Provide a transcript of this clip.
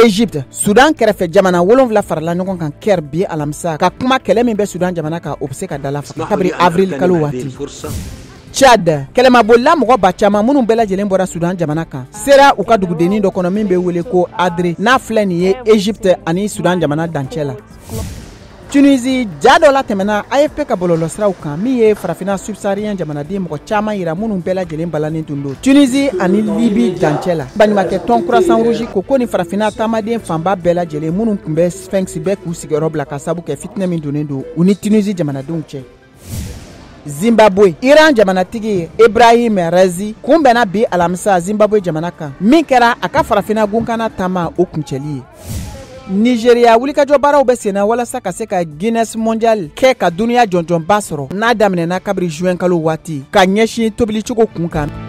Egypte, Sudan kɛrɛfɛ jamana 7 farala ɲɔgɔn kan Caire bi alamisa ka kuma kɛlɛ min bɛ Sudan jamana kan, o bɛ se ka dala faga kabiri avril kalo waati. Tchad, kɛlɛmabolila mɔgɔ ba caman minnu bɛɛ lajɛlen bɔra Sudan jamana kan sera u ka dugudennin dɔ kɔnɔ min bɛ wele ko Adre, n'a filɛ nin ye Egypte ani Sudan jamana dancɛ la. Tunisie, ja dɔ latɛmɛna AFP ka bɔlɔlɔsiraw kan min ye farafinna subsaharien jamanaden mɔgɔ caman yira minnu bɛɛ lajɛlen balannen tun don Tunisie ani Libye dancɛ la. Baɲumankɛ tɔn Croissant Rouge ko ni farafinna taamaden fanba bɛɛ lajɛlen minnu tun bɛ Sphinx bɛɛ k'u sigiyɔrɔ bila ka sabu kɛ fitinɛ min donnen don u ni Tunisie jamanadenw cɛ. Zimbabwe, Iran jamanatigi Ibrahim Raisi kunbɛnna bi alamisa Zimbabwe jamana kan, min kɛra a ka farafinna gunkana taama o kuncɛli ye. Nigeria, wulikajɔ baaraw bɛ senna walasa ka se ka Guinness mondial kɛ ka duniya jɔnjɔnba sɔrɔ, n'a daminɛna kabiri juin kalo waati ka ɲɛsin tobilicogo kun kan.